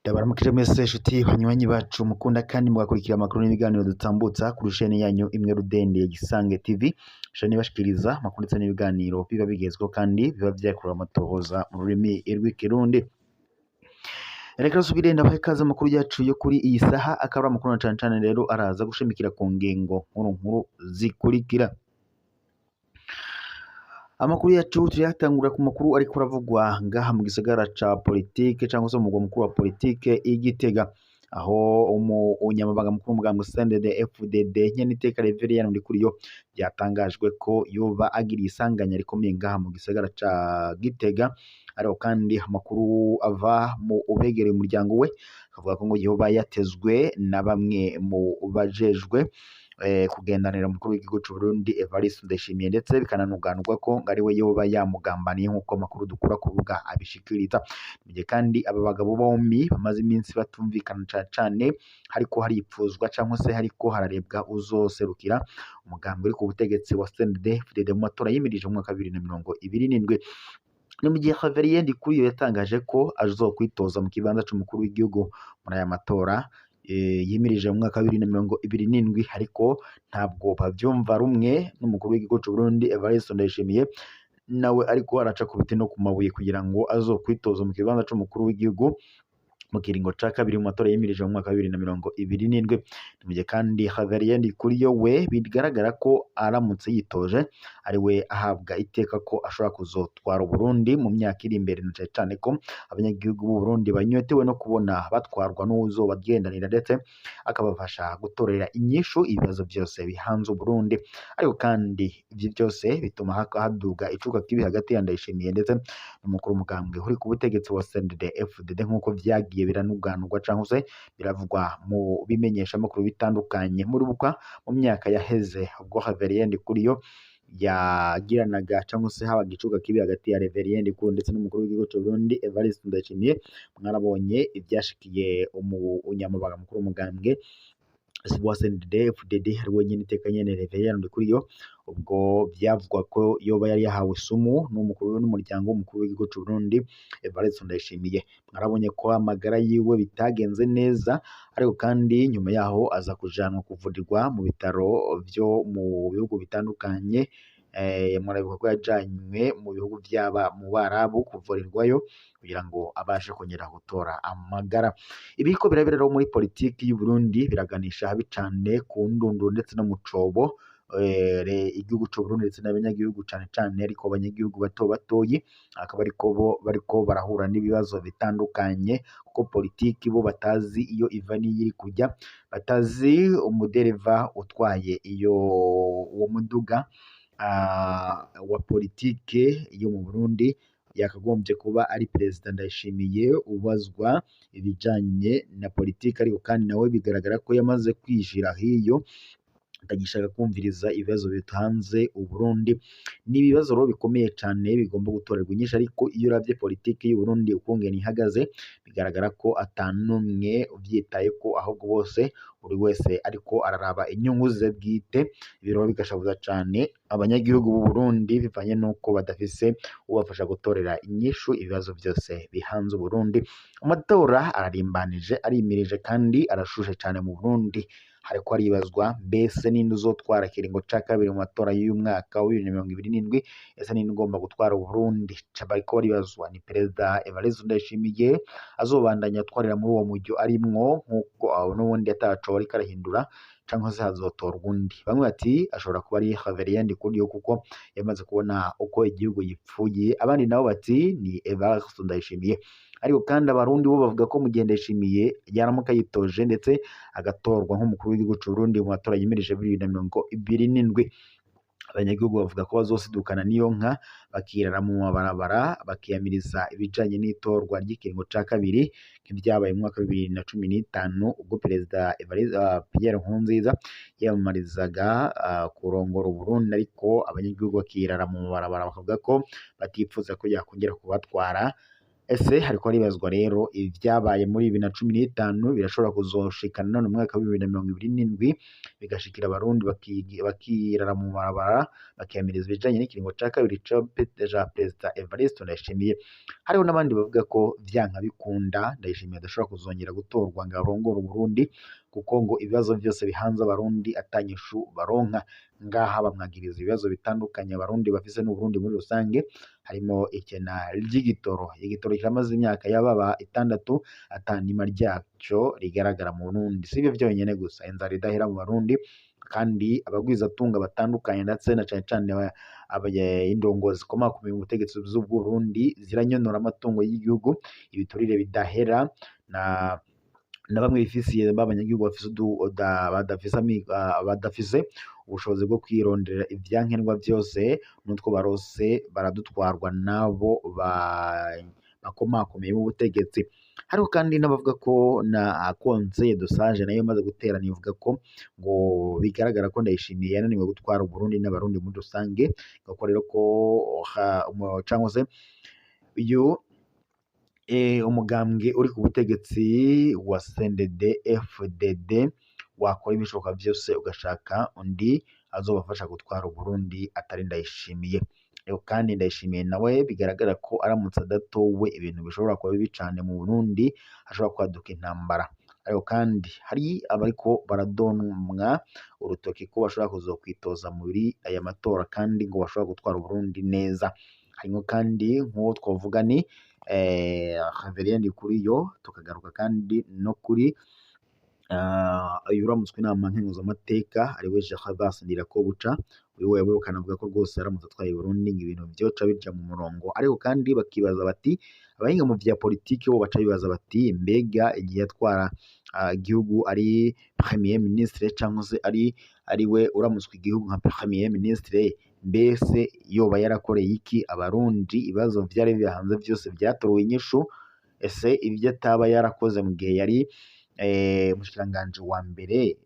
Ndabaramukije mwese nshuti banywanyi bacu mukunda kandi mugakurikira amakuru n'ibiganiro dutambutsa kuri sheni yanyu imwe rudende ya Gisange TV, sheni ibashikiriza amakuru ndetse n'ibiganiro biba bigezweho kandi biba vyakorewe amatohoza mu rurimi rw'ikirundi. Reka rusubire ndabahe ikaze amakuru yacu yo kuri iyi saha, akaba ari amakuru na cane cane rero araza gushimikira ku ngingo nkuru nkuru zikurikira. Amakuru yacu turayatangura ku makuru ariko aravugwa ngaha mu gisagara ca politike cyangwa se umugwa mukuru wa politike i Gitega, aho umunyamabanga mukuru w'umugambi CNDD FDD Nyeniteka Reverien Ndikuriyo byatangajwe ko yoba agiriye isanganya rikomeye ngaha mu gisagara ca Gitega. Ariko kandi amakuru ava mu ubegereye umuryango we akavuga ko ngo yoba yatezwe na bamwe mu bajejwe kugendanira umukuru w'igihugu c'u Burundi Evariste Ndayishimiye, ndetse bikananuganurwa ko ngo ariwe yoba yamugambaniye nk'uko amakuru dukura ku rubuga abishikiriza. Mu gihe kandi aba bagabo bombi bamaze iminsi batumvikana cane cane, hariko haripfuzwa cyangwa se hariko hararebwa uzoserukira umugambi uri ku butegetsi wa CNDD-FDD mu matora yimirije mu mwaka wa 2027. Ni mu gihe Reverien Ndikuriyo yatangaje ko azokwitoza mu kibanza c'umukuru w'igihugu muri aya matora yimirije mu mwaka wa 2027, ariko ntabwo bavyumva rumwe n'umukuru w'igihugu c'u Burundi Evariste Ndayishimiye, nawe ariko araca ku biti no ku mabuye kugira ngo azokwitoza mu kibanza c'umukuru w'igihugu mu kiringo ca kabiri mu matora yimirije mu mwaka wa 2027. Ni mu gihe kandi Reverien Ndikuriyo we bigaragara ko aramutse yitoje ari we ahabwa iteka ko ashobora kuzotwara Uburundi mu myaka iri imbere, na cane cane ko abanyagihugu b'u Burundi banyotewe no kubona batwarwa n'uwuzobagendanira ndetse akabafasha gutorera inyishu ibibazo vyose bihanze Uburundi. Ariko kandi ivyo vyose bituma haduga icuka kibi hagati ya Ndayishimiye ndetse n'umukuru w'umugambwe uri ku butegetsi wa CNDD FDD, nk'uko vyagiye biranuganurwa cyangwa se biravugwa mu bimenyeshamakuru bitandukanye. Muri bukwa mu myaka yaheze ubwo Reverien Ndikuriyo yagiranaga cyangwa se habaga icuka kibi hagati ya Reverien Ndikuriyo ndetse n'umukuru w'igihugu c'u Burundi Evariste Ndayishimiye, mwarabonye ivyashikiye umunyamabanga mukuru w'umugambwe wa CNDD FDD ari we nyene iteka nyene Reverien Ndikuriyo, ubwo vyavugwa ko yoba yari yahawe isumu n'umukuru n'umuryango w'umukuru w'igihugu c'u Burundi Evariste Ndayishimiye. Mwarabonye ko amagara yiwe bitagenze neza, ariko kandi nyuma yaho aza kujanwa kuvurirwa mu bitaro vyo mu bihugu bitandukanye. Murabibuka ko yajanywe mu bihugu vy'aba mu Barabu kuvurirwayo kugira ngo abashe kongera gutora amagara. Ibiriko birabera rero muri politiki y'u Burundi biraganisha habi cane ku ndunduro ndetse no mu cobo igihugu c'u Burundi ndetse n'abanyagihugu cane cane, ariko abanyagihugu bato batoyi akaba ariko bo bariko barahura n'ibibazo bitandukanye, kuko politiki bo batazi iyo iva n'iyo iri kujya, batazi umudereva utwaye iyo uwo muduga wa politike yo mu Burundi yakagombye kuba ari Perezida Ndayishimiye ubazwa ibijanye na politike, ariko kandi nawe bigaragara ko yamaze kwishira hiyo atagishaka kumviriza ibibazo bitanze Uburundi. Ni ibibazo rero bikomeye cane bigomba gutorerwa inyishu, ariko iyo uravye politike y'u Burundi ukungene ihagaze bigaragara ko atanumwe uvyitaye ko, ahubwo bose buri wese ariko araraba inyungu ze bwite. Ibi rero bigashavuza cane abanyagihugu b'u Burundi bivanye n'uko badafise ubafasha gutorera inyishu ibibazo vyose bihanze Uburundi. Amatora ararimbanije, arimirije kandi arashushe cane mu Burundi. Hariko haribazwa mbese ninde uzotwara ikiringo ca kabiri mu matora y'uyu mwaka wa 2027, ese ninde ugomba gutwara Uburundi? Bariko baribazwa ni Perezida Evariste Ndayishimiye azobandanya atwarira muri uwo mujyo arimwo nk'uko n'ubundi ataco ariko arahindura, canke se hazotorwa undi. Bamwe bati ashobora kuba ari Reverien Ndikuriyo kuko yamaze kubona uko igihugu gipfuye, abandi nabo bati ni Evariste Ndayishimiye. Ariko kandi abarundi bo bavuga ko mu gihe Ndayishimiye yaramuka yitoje ndetse agatorwa nk'umukuru w'igihugu c'u Burundi mu matora yimirije 2027, abanyagihugu bavuga ko bazosidukana n'iyo nka bakirara mu mabarabara bakiyamiriza ibijanye n'itorwa ry'ikiringo ca kabiri nk'ivyabaye mu mwaka wa 2015 ubwo Perezida Pierre Nkurunziza yiyamamarizaga kurongora Uburundi, ariko abanyagihugu bakirara mu mabarabara bakavuga ko batipfuza ko yakongera kubatwara. Ese hariko haribazwa rero ivyabaye muri 2015 birashobora kuzoshikana none mu mwaka wa 2027, bigashikira abarundi bakirara mu mabarabara, bakiyamiriza ibijanye n'ikiringo ca kabiri ca Perezida Evariste Ndayishimiye. Hariho n'abandi bavuga ko vyanka bikunda Ndayishimiye adashobora kuzongera gutorwa ngo arongore Uburundi, kuko ngo ibibazo vyose bihanze abarundi atanyishu baronka. Ngaha bamwagiriza ibibazo bitandukanye abarundi bafise n'Uburundi muri rusange, harimo ikena ry'igitoro. Igitoro kiramaze imyaka yababa 6 atanima ryaco rigaragara mu Burundi. Sivyo vyonyene gusa, inzara idahera mu Barundi, kandi abagwizatunga batandukanye ndetse na cane cane indongozi zikomakomeye mu butegetsi z'Uburundi ziranyonora amatungo y'igihugu, ibiturire bidahera na bamwe bifisiye b'abanyagihugu bafise badafise ubushobozi bwo kwirondera ivyankenerwa vyose, n'utwo barose baradutwarwa nabo bakomakomeye mu butegetsi. Hariho kandi n'abavuga ko na Conseil de Sage nayo imaze guterana ivuga ko ngo bigaragara ko Ndayishimiye yananiwe gutwara Uburundi n'abarundi muri rusange, kuko rero ko cyangwa se uyu umugambwe uri ku butegetsi wa CNDD FDD wakora ibishoboka vyose ugashaka undi azobafasha gutwara Uburundi atari Ndayishimiye. Ego kandi Ndayishimiye nawe bigaragara ko aramutse adatowe ibintu bishobora kuba bibi cane mu Burundi, hashobora kwaduka intambara. Ariko kandi hari abariko baradonwa urutoki ko bashobora kuzokwitoza muri aya matora kandi ngo bashobora gutwara Uburundi neza. Harimo kandi nk'uwo twovuga ni Reverien Ndikuriyo, tukagaruka kandi no kuri uyu uramutswe inama nkenguzamateka ariwe Gervais Ndirakobuca. Uyu wewe ukanavuga ko rwose aramutse atwaye Burundi ngo ibintu vyoca bija mu murongo. Ariko kandi bakibaza bati, abahinga mu vya politiki bo baca bibaza bati, mbega igihe yatwara igihugu ari premier ministre cyangwa se ari we uramutswe igihugu nka premier ministre, mbese yoba yarakoreye iki abarundi? Ibibazo vyari bihanze vyose vyatorewe inyishu. Ese ivyo ataba yarakoze mu gihe yari umushikiranganji wa mbere,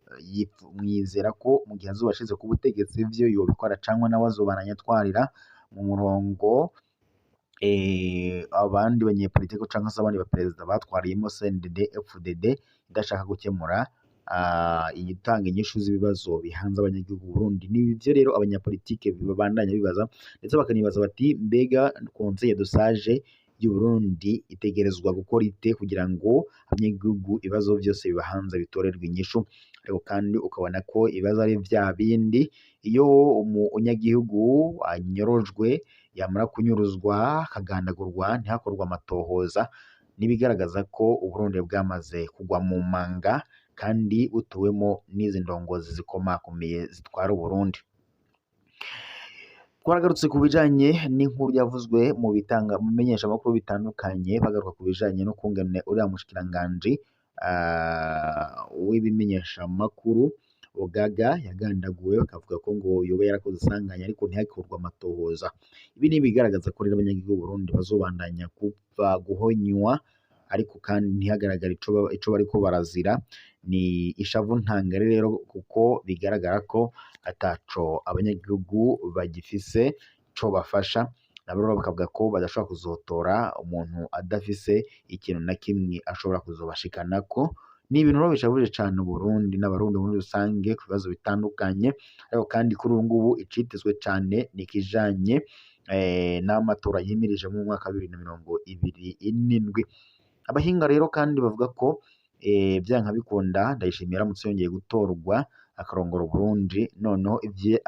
mwizera ko mu gihe azoba ashize ku butegetsi ivyo yobikora, cangwa nawe azobananya atwarira mu murongo abandi banyepolitike canke se abandi baperezida batwariyemo CNDD FDD idashaka gukemura itanga inyishu z'ibibazo bihanze abanyagihugu Burundi. Ni ivyo rero abanyapolitike babandanya bibaza, ndetse bakanibaza bati, mbega Conseil de Sage y'u Burundi itegerezwa gukora ite kugira ngo abanyagihugu ibibazo vyose bibahanze bitorerwe inyishu? Ariko kandi ukabona ko ibibazo ari vya bindi, iyo umunyagihugu anyorojwe, yamara kunyuruzwa akagandagurwa ntihakorwe amatohoza, nibigaragaza ko Uburundi bwamaze kugwa mu manga kandi butuwemo n'izi ndongozi zikomakomeye zitwara Uburundi. Twaragarutse ku bijanye n'inkuru yavuzwe mu bitanga mu menyeshamakuru bitandukanye, bagaruka ku bijanye no kungene uriya mushikiranganji w'ibimenyeshamakuru Ogaga yagandaguwe, bakavuga ko ngo yoba yarakoze isanganya ariko ntihakorwe amatohoza. Ibi ni ibigaragaza ko rero abanyagihugu b'Uburundi bazobandanya kuva guhonywa, ariko kandi ntihagaragare ico bariko barazira. Ni ishavu ntangere rero, kuko bigaragara ko ataco abanyagihugu bagifise co bafasha. Nabo rero bakavuga ko badashobora kuzotora umuntu adafise ikintu na kimwe ashobora kuzobashikanako. Ni ibintu rero bishavuje cane Uburundi n'abarundi muri rusange ku bibazo bitandukanye. Ariko kandi kuri ubu ngubu icitezwe cane ni ikijanye n'amatora yimirije mu mwaka wa 2027. Abahinga rero kandi bavuga ko vyanka bikunda Ndayishimiye aramutse yongeye gutorwa akarongora Uburundi, noneho ivyo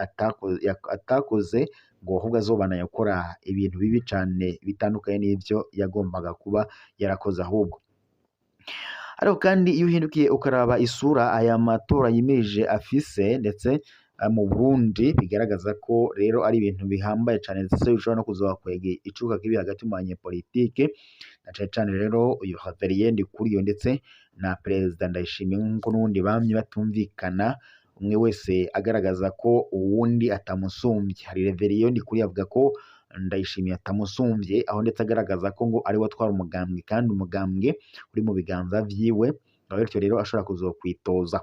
atakoze ngo ahubwo azobandanya gukora ibintu bibi cane bitandukanye n'ivyo yagombaga kuba yarakoze ahubwo. Ariko kandi iyo uhindukiye ukaraba isura aya matora yimirije afise ndetse mu Burundi, bigaragaza ko rero ari ibintu bihambaye cane, ndetse bishobora no kuzobakwega icuka kibi hagati mu banyepolitike, na cane cane rero uyu Reverien Ndikuriyo ndetse na Perezida Ndayishimiye, nkuko n'ubundi bamye batumvikana, umwe wese agaragaza ko uwundi atamusumbye. Hari Reverien Ndikuriyo avuga ko Ndayishimiye atamusumbye, aho ndetse agaragaza ko ngo ari we atwara umugambwe kandi umugambwe uri mu biganza vyiwe, bityo rero ashobora kuzokwitoza.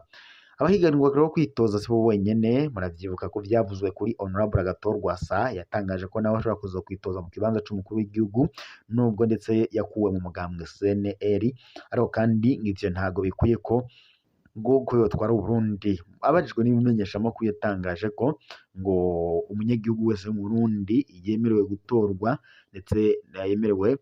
Abahiganirwa rero kwitoza sibo wenyene, muravyibuka ko vyavuzwe kuri Honorable Agathon Rwasa, yatangaje ko nawe ashobora kuza kwitoza mu kibanza c'umukuru w'igihugu, nubwo ndetse yakuwe mu mugambwe CNL, ariko kandi ivyo ntago bikwiye ko ngo ko yotwara Uburundi. Abajijwe n'ibimenyeshamakuru yatangaje ko ngo umunyagihugu wese wo mu Burundi yemerewe gutorwa ndetse yemerewe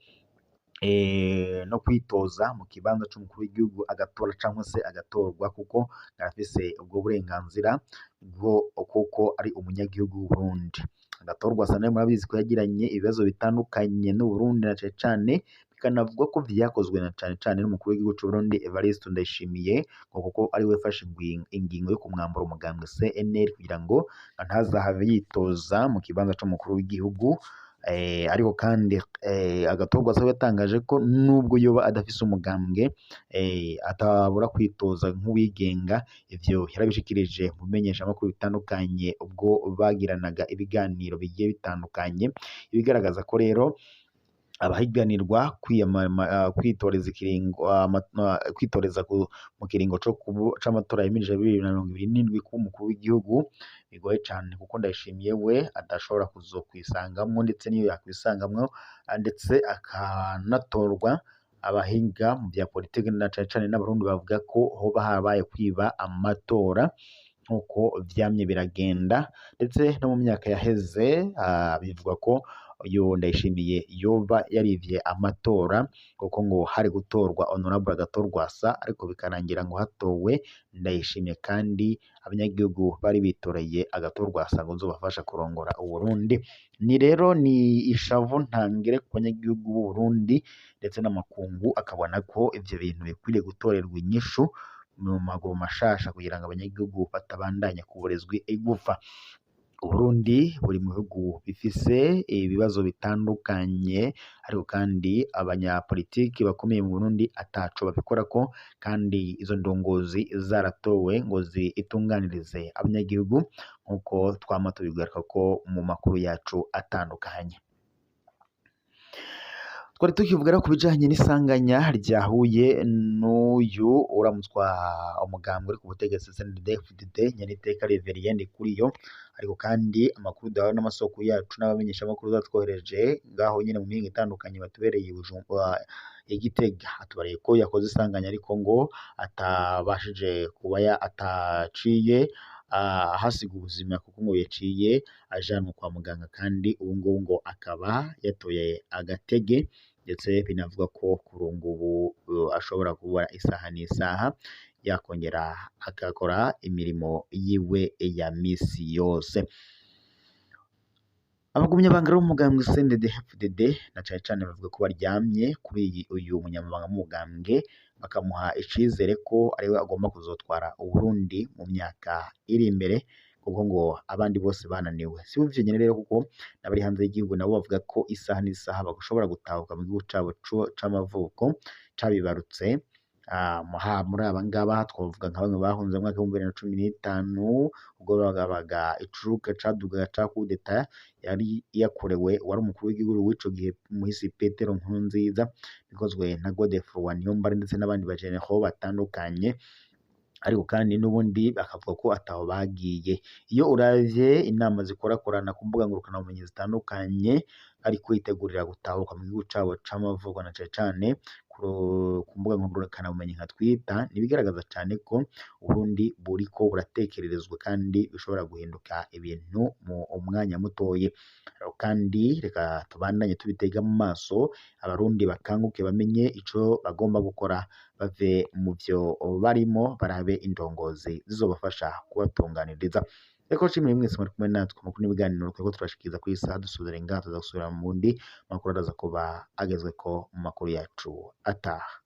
no kwitoza mu kibanza c'umukuru w'igihugu, agatora canke se agatorwa, kuko arafise ubwo burenganzira bwo kuko ari umunyagihugu w'Uburundi. Agathon Rwasa nawe murabizi ko yagiranye ibibazo bitandukanye n'Uburundi, na cane cane bikanavugwa ko vyakozwe na cane cane n'umukuru w'igihugu c'Uburundi Evariste Ndayishimiye, ngo kuko ariwe yafashe ingingo yo kumwambura umugambwe CNL kugira ngo ntazahave yitoza mu kibanza c'umukuru w'igihugu. Ariko kandi Agathon Rwasa yatangaje ko nubwo yoba adafise umugambwe atabura kwitoza nk'uwigenga. Ivyo yarabishikirije mu bimenyeshamakuru bitandukanye ubwo bagiranaga ibiganiro bigiye bitandukanye, ibigaragaza ko rero abahiganirwa kwitoreza ikiringo, kwitoreza mu kiringo c'amatora yimirije 2027 kuba umukuru w'igihugu bigoye cane, kuko Ndayishimiye we adashobora kuzokwisangamwo, ndetse niyo yakwisangamwo ndetse akanatorwa, abahinga mu vya politike na cane cane n'Abarundi bavuga ko hoba harabaye kwiba amatora nkuko vyamye biragenda, ndetse no mu myaka yaheze bivugwa ko uyu Ndayishimiye yoba yarivye amatora, kuko ngo hari gutorwa Honorable Agathon Rwasa, ariko bikarangira ngo hatowe Ndayishimiye, kandi abanyagihugu bari bitoreye Agathon Rwasa ngo nzobafasha kurongora Uburundi. Ni rero ni ishavu ntangere ku banyagihugu b'Uburundi ndetse n'amakungu, akabona ko ivyo bintu bikwiriye gutorerwa inyishu mu maguru mashasha kugira ngo abanyagihugu batabandanya kuborezwa igufa. Uburundi buri mu bihugu bifise ibibazo bitandukanye, ariko kandi abanyapolitiki bakomeye mu Burundi ataco babikorako, kandi izo ndongozi zaratowe ngo zitunganirize abanyagihugu, nkuko twama tubigarukako mu makuru yacu atandukanye. Twari tukivuga rero ku bijanye n'isanganya ryahuye n'uyu uramutswa umugambwe uri ku butegetsi CNDD-FDD, Nyeniteka Reverien Ndikuriyo, ariko kandi amakuru duhawe n'amasoko yacu n'abamenyeshamakuru zatwohereje ngaho nyene mu mihingo itandukanye batubereye Bujumbura, Igitega, atubariye ko yakoze isanganya, ariko ngo atabashije kuba ataciye ahasiga ubuzima, kuko ngo yaciye ajanwa kwa muganga, kandi ubu ngubu ngo akaba yatoye agatege, ndetse binavuga ko kuri ubu ngubu ashobora kuba isaha n'isaha yakongera agakora imirimo yiwe ya misi yose. Abagumyabanga b'umugambwe CNDD-FDD na cane cane bavuga ko baryamye kuri uyu munyamabanga w'umugambwe, bakamuha icizere ko ariwe agomba kuzotwara Uburundi mu myaka iri imbere, kuko ngo abandi bose bananiwe. Si bo vyonyene rero, kuko n'abari hanze y'igihugu nabo bavuga ko isaha n'isaha bashobora gutahuka mu gihugu cabo c'amavuko cabibarutse. Muri aba ngaba twovuga nka bamwe bahunze mu mwaka w'2015, ubwo bagabaga icuka cadugaga ca kudeta yari yakorewe wari umukuru w'igihugu w'ico gihe muhisi Petero Nkurunziza, bikozwe na Godefroid Niyombare ndetse n'abandi bajenerali batandukanye, ariko kandi n'ubundi bakavuga ko ataho bagiye. Iyo uravye inama zikorakorana ku mbuga ngurukanabumenyi zitandukanye, bari kwitegurira gutahuka mu gihugu cabo c'amavuko, na cane cane ku mbuga ngurukanabumenyi nka Twitter, nibigaragaza cane ko Uburundi buriko buratekererezwa kandi bishobora guhinduka ibintu mu umwanya mutoyi. Kandi reka tubandanye tubitega mu maso, Abarundi bakanguke bamenye ico bagomba gukora, bave mu vyo barimo, barabe indongozi zizobafasha kubatunganiriza. Reka nshimire mwese muri kumwe natwe mu n'ibiganiro turiko turashikiriza kuri iyi saha, dusubire ngaha tuza gusubira mu bundi makuru araza kuba agezweko mu makuru yacu ataha.